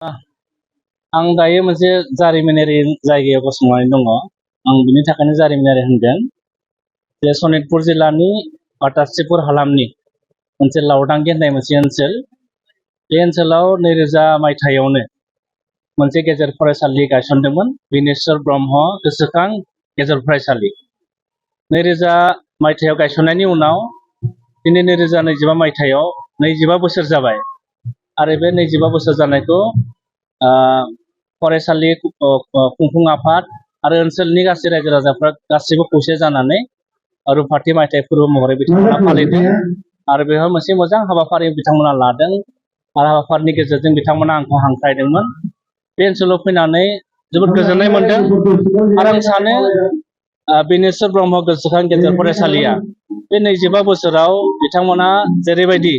आं दायो मोनसे जारिमिनारि जायगायाव गसंनानै दङ। आं बिनि थाखायनो जारिमिनारि होनदों जे सनितपुर जिल्लानि बाटासिपुर हालामनि मोनसे लावदांगि होननाय मोनसे ओनसोल। बे ओनसोलाव 2000 मायथाइयावनो मोनसे गेजेर फरायसालि गायसनदोंमोन, बिनेश्वर ब्रह्म गोसोखां गेजेर फरायसालि। 2000 मायथाइयाव गायसननायनि उनाव दिनै 2025 मायथाइयाव 25 बोसोर जाबाय आरो बे 25 बोसोर जानायखौ फरायसालि खुंफुं आफाद आरो ओनसोलनि गासै रायजो राजाफ्रा गासैबो खौसे जानानै रुफाथि मायथाइ फोरबो महरै बिथांमोना फालिदों आरो बेवहाय मोनसे मोजां हाबाफारि बिथांमोना लादों आरो हाबाफारिनि गेजेरजों बिथांमोना आंखौ हांख्रायदोंमोन। बे ओनसोलाव फैनानै जोबोद गोजोननाय मोनदों आरो आं सानो बिनेश्वर ब्रह्म गोसोखां गेजेर फरायसालिया बे 25 बोसोराव बिथांमोना जेरैबायदि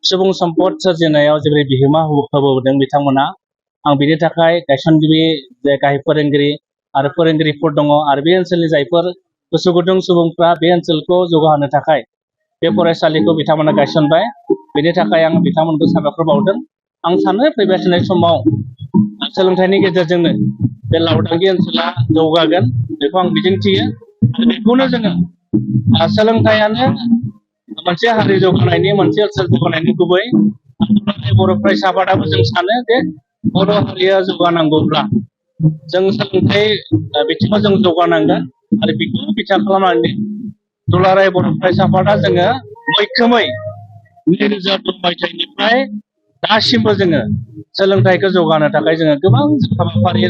सुबुं सम्पद सोरजिनायाव जेरै बिहोमा होबोदों बिथांमोना, आं बिनि थाखाय गायसनगिरि गाहाय फोरोंगिरि आरो फोरोंगिरिफोर दङ आरो बे ओनसोलनि जायफोर गोसो गुदुं सुबुंफ्रा बे ओनसोलखौ जौगाहोनो थाखाय बे फरायसालिखौ बिथांमोना गायसनबाय। बेनि थाखाय आं बिथांमोनखौ साबायखर बावदों। आं सानो फैबाय थानाय समाव सोलोंथाइनि गेजेरजोंनो बे लावदांगि ओनसोला जौगागोन, बेखौ आं मिजिंथियो। आरो बेखौनो जोङो सोलोंथाइयानो मोनसे हारि जौगानायनि, मोनसे ओनसोल जौगानायनि गुबै। बर' फरायसा आफादाबो जों सानो जे बर' हारिया जौगानांगौब्ला जों सोलोंथाइ बिथिङाव जों जौगानांगोन आरो बेखौ बिथा खालामनानै दुलाराय बर' फरायसा आफादा जोङो मैखोमै 2002 मायथाइनिफ्राय दासिमबो जोङो सोलोंथाइखौ जौगानो थाखाय जोङो गोबां हाबाफारि,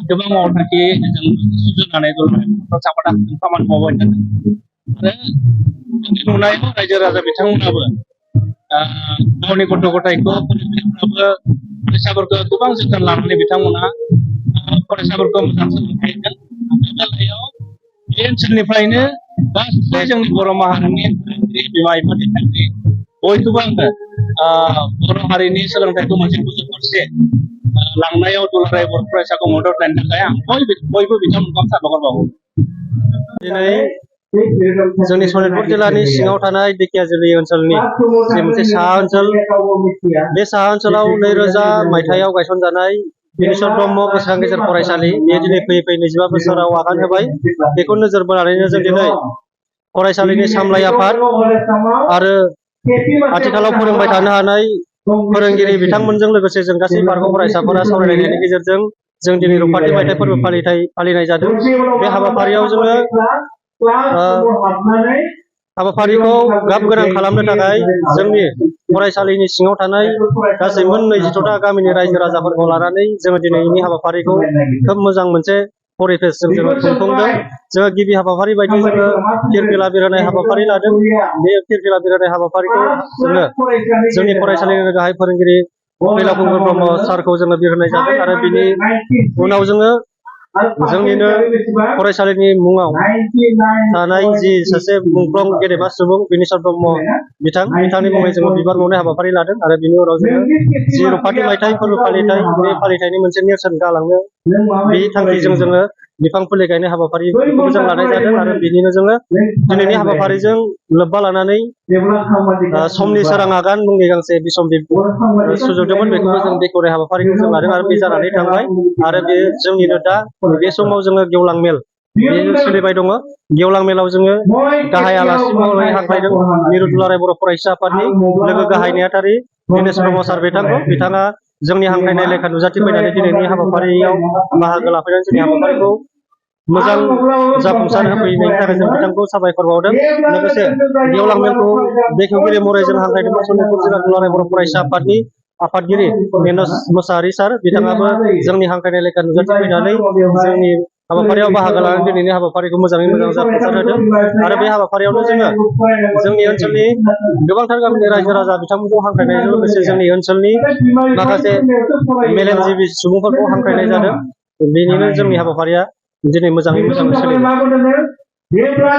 गोबां मावथांखि जों सुजुनानै दुलाराय बर' फरायसा आफादा खामानि मावबाय थादों आरो नुनायाव रायजो राजा बिथांमोनाबो गावनि गथ' गथायखौ, फोरोंगिरिफ्राबो फरायसाफोरखौ गोबां जोथोन लानानै बिथांमोना फरायसाफोरखौ मोजां सोलोंथाइ होदों। बे बेलायाव बे ओनसोलनिफ्रायनो गासै जोंनि बर' माहारिनि फोरोंगिरि, बिमा बिफा, दिथागिरि बयखौबो आङो बर' हारिनि सोलोंथाइखौ मोनसे गोजौ फारसे लांनायाव दुलाराय बर' फरायसाखौ मदद होनायनि थाखाय आं बयबो बिथांमोनखौ साबायखर बावो। दिनै जोंनि सनितपुर जिल्लानि सिङाव थानाय दिखियाजुलि ओनसोलनि जे मोनसे साहा ओनसोल, बे साहा ओनसोलाव 2000 मायथाइयाव गायसनजानाय बिनेश्वर ब्रह्म गोसोखां गेजेर फरायसालि, बेयो दिनै फैयै 25 बोसोराव आगान होबाय। बेखौ नोजोर बोनानैनो जों दिनै फरायसालिनि सामलाय आफाद आरो आथिखालाव फोरोंबाय थानो हानाय फोरोंगिरि बिथांमोनजों लोगोसे जों गासै बारग' फरायसाफोरा सावरायलायनायनि गेजेरजों जों दिनै रुफाथि मायथाइ फोरबो फालिनाय जादों। बे हाबाफारियाव जोङो हाबाफारिखौ गाब गोनां खालामनो थाखाय जोंनि फरायसालिनि सिङाव थानाय गासै 22टा गामिनि रायजो राजाफोरखौ लानानै जोङो दिनैनि हाबाफारिखौ खोब मोजां मोनसे परिबेसजों जोङो खुंफुंदों। जोङो गिबि हाबाफारि बायदि जोङो फिरफिला बिरहोनाय हाबाफारि लादों। बे फिरफिला बिरहोनाय हाबाफारिखौ जोङो जोंनि फरायसालिनि गाहाय फोरोंगिरि फैलाकुंगुर ब्रह्म सारखौ जोङो बिरहोनाय जादों आरो बिनि उनाव जोङो जोंनिनो फरायसालिनि मुङाव थानाय जि सासे मुंख्लं गेदेमा सुबुं बिनेश्वर ब्रह्म बिथांनि मुङै जोङो बिबार बावनाय हाबाफारि लादों आरो बिनि उनाव जोङो जि रुफाथि मायथाइ फोरबो फालिथाय, बे फालिथायनि मोनसे नेरसोन गालांनो बे थांखिजों जोङो बिफां फुलि गायनाय हाबाफारिखौबो जों लानाय जादों आरो बिनिनो जोङो दिनैनि हाबाफारिजों लोब्बा लानानै समनि सोरां आगान मुंनि गांसे बिसम्बि सुजुदोंमोन, बेखौबो जों बेखेवनाय हाबाफारिखौ जों लादों आरो बे जानानै थांबाय। आरो बे जोंनिनो दा बे समाव जोङो गेवलां मेल बे सोलिबाय दङ। गेवलां मेलाव जोङो गाहाय आलासि महरै हांख्रायदों मिरु दुलाराय बर' फरायसा आफादनि लोगो गाहाय नेहाथारि दिनेश ब्रह्म सार बिथाङा जोंनि हांख्रायनाय लेखा नुजाथिफैनानै दिनैनि हाबाफारियाव बाहागो लाफैनानै जोंनि हाबाफारिखौ मोजां जाफुंसार होफैनायनि थाखाय जों बिथांखौ साबायखर बावदों। लोगोसे गेवलां मेलखौ बेखेवगिरि महरै जों हांख्रायदोंमोन सनितपुर जिल्ला दुलाराय बर' फरायसा आफादनि आफादगिरि मेनज मोसाहारि सार बिथाङाबो जोंनि हांख्रायनाय लेखा नुजाथिफैनानै जोंनि हाबाफारियाव बाहागो लानानै दिनैनि हाबाफारिखौ मोजाङै मोजां जाफुंसार होदों। आरो बे हाबाफारियावनो जोङो जोंनि ओनसोलनि गोबांथार गामिनि रायजो राजा बिथांमोनखौ हांख्रायनायजों लोगोसे जोंनि ओनसोलनि माखासे मेलेमजिबि सुबुंफोरखौ हांख्रायनाय जादों। बेनिनो जोंनि हाबाफारिया दिनै मोजाङै मोजां सोलिदों।